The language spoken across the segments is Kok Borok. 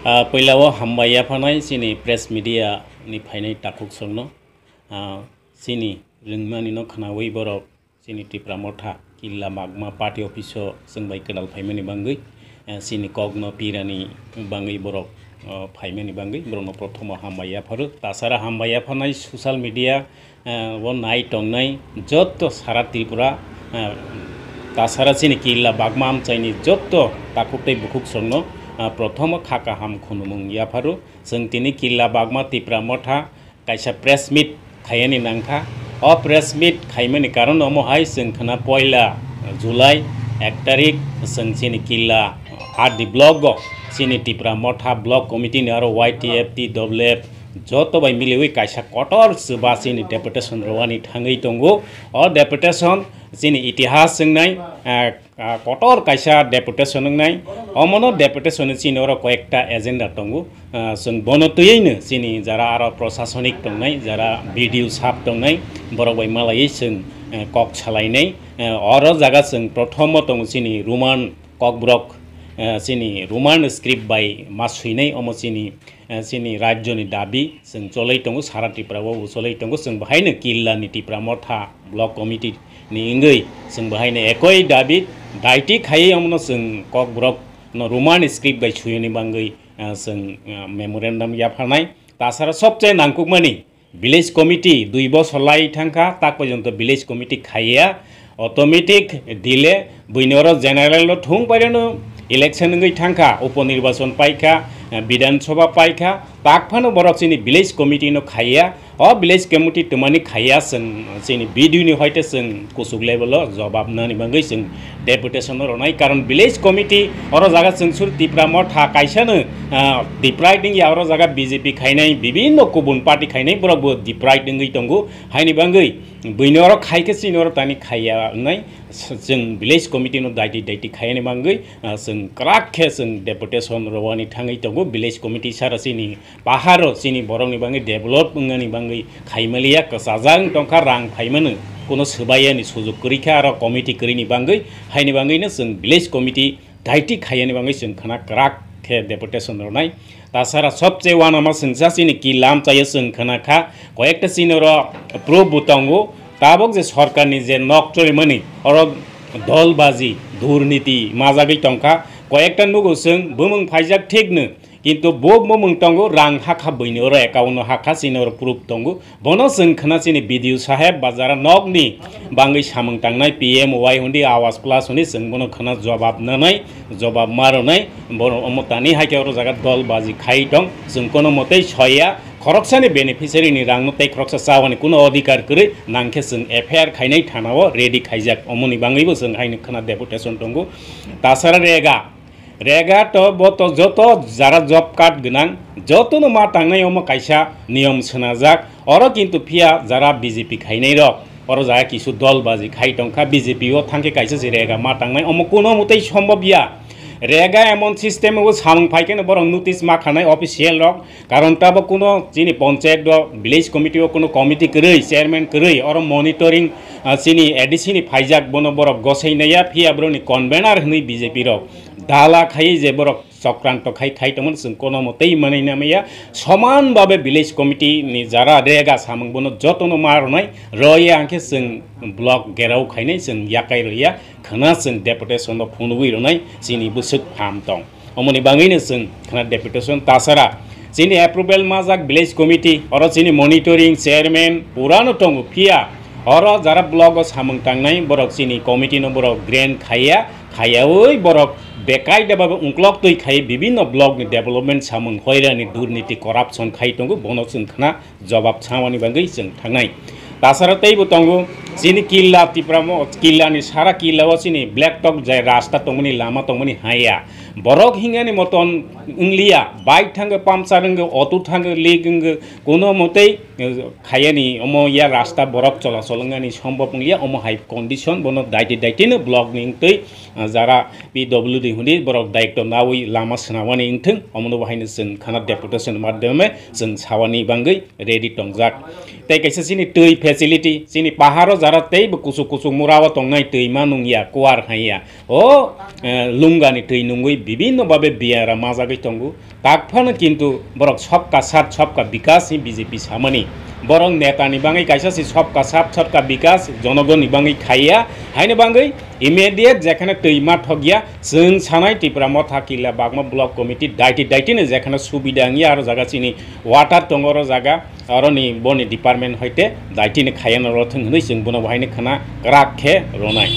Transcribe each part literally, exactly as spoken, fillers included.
Ah, puila o hambai yaphanai chini press media ni phainai takhuk songno. Ah, chini ringmani no khnaui borok chini Tipra Motha Killa Bagma party office o chwng bai kwtal phaimani bangwi, eh, chini kok no pirani bangwi borok, oh, phaimani bangwi borok no prothomo hambai yapharo. Tasara hambai yaphanai social media, eh, o nai tongnai jotto sara Tripura, eh, tasara chini Killa Bagma amchaini jotto takhuk tei bukhuk songno, eh, prothomo kha kaham khunumung yapharo. Chwng tini Killa Bagma Tipra Motha kaisa press meet khaiyani nangkha. O press meet khaimani karon omo hai chwng khna poila July ek tarik chwng chini Killa R D block o chini Tipra Motha block committee ni aro Y T F, T W F joto bai miliwi kaisa kotor chuba chini deputation rwani thangwi tongo. O deputation chini itihas wngnai, ah, ah, kotor kaisa deputation wngnai. Omono deputation ni chini oro koyekta agenda tongo. Ah, chwng bono twiwi no chini jara aro prosasonik tongnai, jara B D O sap tongnai, borok bai malaiwi chwng, eh, kok salainai. Eh, oro jaga chwng prothomo tongo chini Roman kokborok, eh, chini Roman script bai ma swinai, omo chini, eh, chini rajyoni dabi chwng cholai tongo, sara Tripura o cholai tongo. Chwng bahaino Killa ni Tipra Motha block committee ni wngwi chwng bahaino ekoi dabi daiti khaiwi omono chwng kokborok no Roman script bai swiyoni bangwi, ah, chwng, ah, memorandum yapharnai. Tasara sobse nangkukmani village committee dui bosor lai thangkha, tak porjonto village committee khaiya, automatic delay, buini oro general no thung pairano election wngwi thangkha, upo nirbachon paikha, eh, Bidhan Sabha paikha, tak phano borok chini village committee no khaiya. O village committee twmani khaiya chwng chini B D O ni hoite chwng kuchuk level o jobab nani bangwi chwng deputation no rwnai, karon village committee oro jaga chwng sur Tipra Motha kaisa no, ah, deprived wngya, oro jaga B J P khainai, bibinno kubun party khainai borok bo deprived wngwi tongo. Haini bangwi buino oro khai khe chini oro tani khaiya wngnai, chwng village committee no daiti daiti khaiyani bangwi, ah, chwng kwrak khe chwng deputation rwani thangwi tongo. Village committee sara chini paharo chini borokni bangwi develop wngani bangwi khaimaliya, kwchajak wng tongkha, rang phaimano kuno swbaiyani sujuk kwrwi kha aro committee kwrwini bangwi, haini bangwino chwng village committee daiti khaiyani bangwi chwng khna kwrak khe deputation rwnai. Tasara sobse uanama chwngsa chini Killa amchaio chwng khna kha, koyekta chini oro proof bo tongo, tabok je sorkarni je nok cholimani oro dolbaji, durniti majagwi tongkha, koyekta nugo chwng bumung phaijak thikno, kintu bo bumung tongo, rang hakha buini oro account o hakha, chini oro proof tongo. Bono chwng khna chini B D O saheb ba jara nokni bangwi samung tangnai P M Y hundi, Awas Plus hundi, chwng bono khna jobab nanai, jobab ma rwnai. Bono omo tani hai khe oro jaga dol baji khai tong, chwng kono motei soiya, khoroksani beneficiary ni rangno tei khoroksa chawani kuno odhikar kwrwi, nangkhe chwng F I R khainai thana o ready khaijak, omoni bangwibo chwng haino khna deputation tongo. Tasara rega, Rega to bo to joto jara job card gwnang, jotono ma tangnai omo kaisa niyom swnajak. Oro kintu phiya jara B J P khainai rok, oro jaga kisu dol baji khai tongkha, B J P o thangkhe kaisa se rega ma tangnai, omo kuno mwtei sombobya. Rega emon system o samung phai kheno borok notice ma khanai official rok, karon tabo kuno chini panchayat o, village committee o kuno committee kwrwi, chairman kwrwi, oro monitoring, ah, chini A D C ni phaijak, bono borok gosei naiya, phiya boroni convener hwnwi B J P rok dala khai je borok chokranto khai khai tongmani chwng kono motei manwi namaya. Soman babe village committee ni jara rega samung bono jotono ma rwnai, rwya hwnkhe chwng block gerao khainai, chwng yakai rwya, khwna chwng deputation no phunugwi rwnai, chini bwswk pham tong. Omoni bangwino chwng khwna deputation tasara chini approval majak village committee, oro chini monitoring chairman purano tongo, phiya oro jara block o samung tangnai borok chini committee no borok grant khaiya, khaiyaui borok bekai deba ungklok twi khai bibinno block ni development samung hoirani durniti corruption khai tongo, bono chwng khwna jobab samani bangwi chwng thangnai. Tasara teibo tongo chini Killa Tipra mo, Killa ni sara Killa o chini black top jai rasta tongmani lama tongmani haya. Borok hingani moton wngliya, bike thango, puncture wngo, auto thango, leak wngo, kuno motei, eh, khayani omo ya rasta borok chola chol wngani sombop wngya, omo hai condition bono daiti daiti no block ni wngtwi, ah, jara P W D hundi borok daikto nawi lama swnamani wngthwng, omono bo haino chwng khana deputation madhyome chwng sawani bangwi ready tongjak. Tei kaisa chini twi facility, chini paharo Tara teibo kuchuk kuchuk mura o tongnai twi ma nungya, kuar haiya. O, eh, lungani twi nungwi bibinno babe biyara majagwi tongo. Tak phano kintu borok sobka sat sobka bikas hi B J P samani. Borok netani bangwi kaisa si sobka sat sobka bikas jonogonni bangwi khaiya. Haini bangwi immediate jekhane twi ma thokya, chwng sanai Tipra Motha Killa Bagma Block Committee daiti daitino jekhane subida wngya aro jaga chini water tongo oro jaga. Aroni boni department hoite daitini khayano rothwng hwnwi chwng bono bo haino khwna kwrak khe rwnai.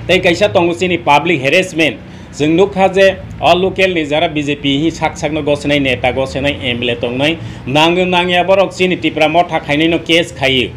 Tei kaisa tongo chini public harassment. Chwng nukha je o local ni jara B J P hi sak sakno gosnai neta gosnai M L A tongnai nangwi nangya borok chini Tipra Motha khainaino case khaio.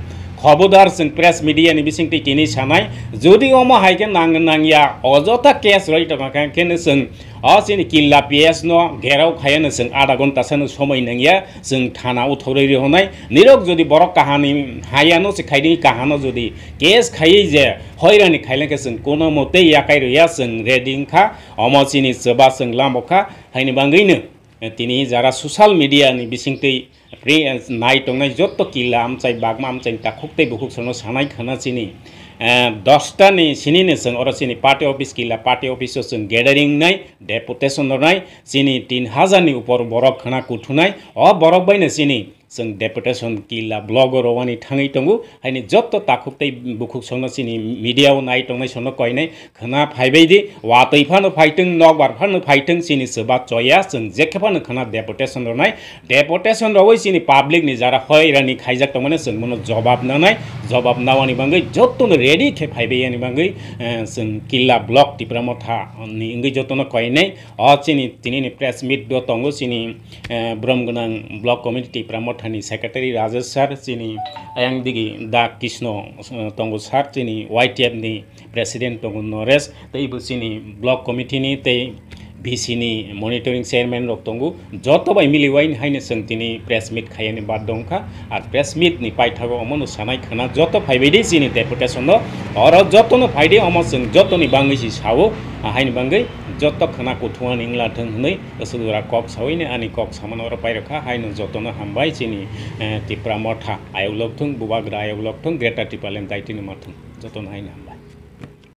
Khobodar chwng press media ni bisingtwi tini sanai, jodi omo hai khe nangwi nangya ojota case roi tongkha khe chwng o chini Killa P S no gherao khayano chwng adha ghonta sano somoi nangya. Chwng thana o thorwi rihonai. Nirok jodi borok kahani hayano se khaidi kahano jodi case khaiwi je hoirani khailengkhe chwng kono motei yakai rwya chwng ready wngkha. Omo chini chwba chwng lamo kha. Haini bangwino, eh, tini jara social media ni bisingtwi pri-, eh, nai tongnai jotto Killa amchai bagma amchai takhuk tei bukhuk sono sanai khana chini, eh, dosta ni sinini chwng oro chini party office Killa party office o chwng gathering nai deputation rwnai. Chini tin hajar ni upor borok khwna kuthunai, o borok bai no chini chwng deputation Killa block o rowani thangwi tongo, haini jotto takhuk tei bukhuk songno chini media o nai tongnai songno koinai khwna phaibai di, watwi phano phaitwng, nokbar phano phaitwng, chini chwba choya, chwng jekhe phano khwna deputation rwnai, deputation rwwi chini public ni jara hoirani khaijak tongmani chwng bono jobab nanai, jobab nawani bangwi jottono ready khe phaibai yani bangwi, eh, chwng Killa block Tipra Motha ni wngwi jottono koinai. O chini tini ni press meet do tongo chini, eh, brom gwnang block committee Tipra Motha ni secretary Rajesh sir, chini ayang digi Da Krishno, eh, tongo sir, chini Y T F ni president tongo Noresh, tei bo chini block committee ni tei V C ni monitoring chairman rok tongo. Joto bai miliwai haino chwng tini press meet khayani bad dongkha. Ar press meet ni paithago omono sanai khwna joto phaibai di chini deputation no. Oro jotono phai di omo chwng jotoni bangwi si sao. Ahaini bangwi joto khwna kuthumani wngla thwng hwnwi aswk jora kok sawi ni ani kok samano oro pairokha. Haino jotono hambai chini, eh, Tipra Motha ayok lok thung, Bubagra ayok lok thung, Greater Tipraland daitini ma thung. Jotono haino hambai.